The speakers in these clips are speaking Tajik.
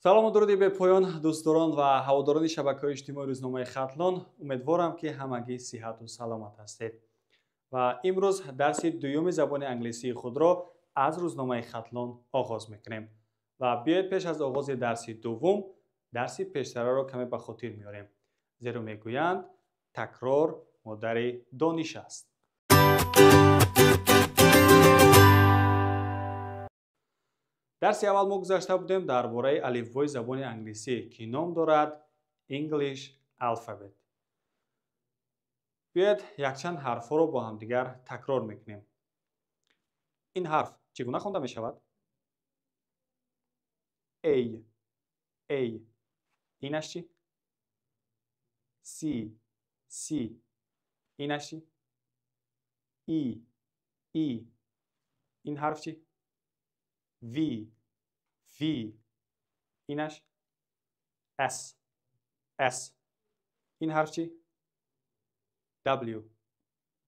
Салому дуруди бепоён дӯстдорон ва ҳаводорони шабакаҳои иҷтимоии рӯзномаи Хатлон. Умедворам, ки ҳамагӣ сиҳату саломат ҳастед. Ва имрӯз дарси дуюми забони англисии худро аз рӯзномаи Хатлон оғоз мекунем. Ва биёед пеш аз оғози дарси дуввум дарси пештараро каме ба хотир меорем. Зеро мегӯянд, такрор модари дониш аст. Дарси аввал мо гузашта будем дар бораи алифбои забони англисӣ, ки ном дорад English Alphabet. Биёед якчанд ҳарфҳоро бо ҳамдигар такрор мекунем. Ин ҳарф чӣ гуна хонда мешавад? A, A. Инаш чӣ? C, C. Инаш чӣ? E, E. Ин ҳарф чӣ? V, V. Инаш S, S. Ин ҳарф чӣ? W,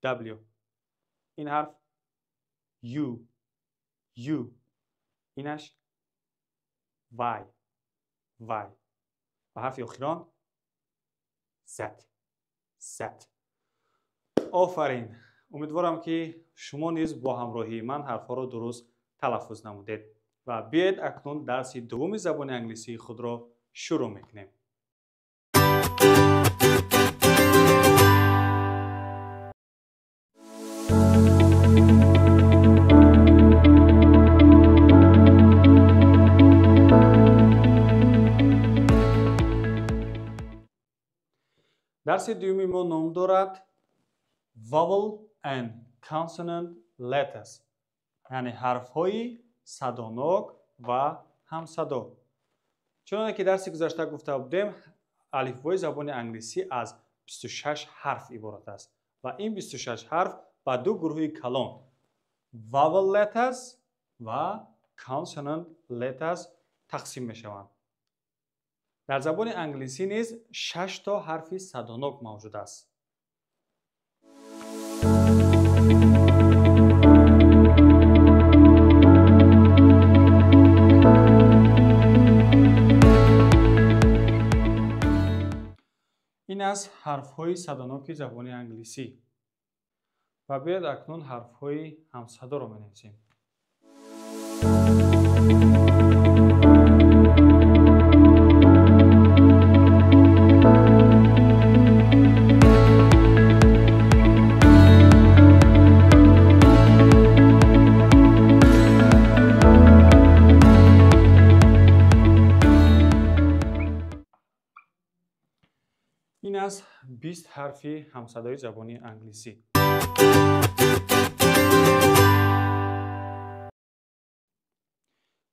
W. Ин ҳарф U, U. Инаш Y, Y. Ва ҳарфи охирон Z, Z. Офарин! Умедворам, ки шумо низ бо ҳамроҳии ман ҳарфҳоро дуруст талаффуз намудед. Ва биёед акнун дарси дуввуми забони англисии худро шурӯъ мекунем. Дарси дуюми мо ном дорад Vowel and Consonant Letters, яъне ҳарфҳои садонок ва ҳамсадо. Чуноне ки дарси гузашта гуфта будем, алифбои забони англисӣ аз 26 ҳарф иборат аст ва ин 26 ҳарф ба ду гурӯҳи калон Vowel Letters ва Consonant Letters тақсим мешаванд. Дар забони англисӣ низ 6 то ҳарфи садонок мавҷуд аст. Ин аз ҳарфҳои садоноки забони англисӣ. Ва биёед акнун ҳарфҳои ҳамсадоро менависем. Ин аз 20 ҳарфи ҳамсадои забони англисӣ.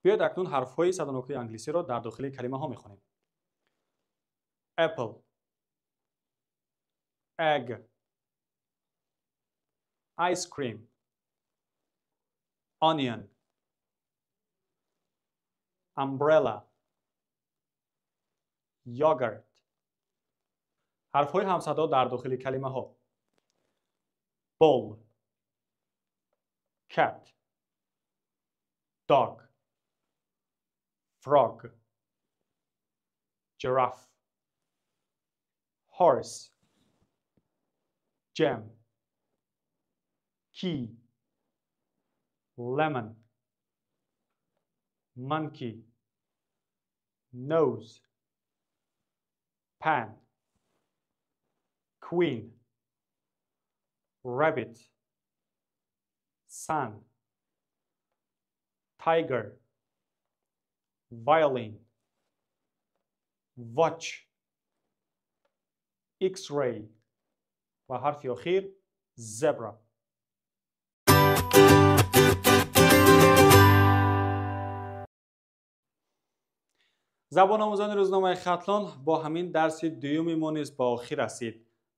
Биёед акнун ҳарфҳои садоноки англисиро дар дохили калимаҳо мехонем. Apple, egg, ice cream, onion, umbrella, yogurt. Ҳарфҳои ҳамсадо дар дохили калимаҳо: ball, cat, dog, frog, giraffe, horse, gem, key, lemon, monkey, nose, pan, queen, rabbit, sun, tiger, violin, watch, x-ray ва ҳарфи охир zebra. Забономӯзони рӯзномаи Хатлон, бо ҳамин дарси дуюми мо низ ба охир расид.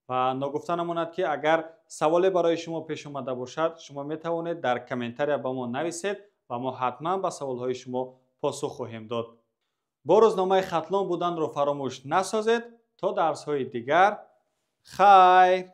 Ва ногуфта намонад, ки агар саволе барои шумо пеш омада бошад, шумо метавонед дар комментария ба мо нависед ва мо ҳатман ба саволҳои шумо посух хоҳем дод. Бо рӯзномаи Хатлон буданро фаромӯш насозед. То дарсҳои дигар, хайр!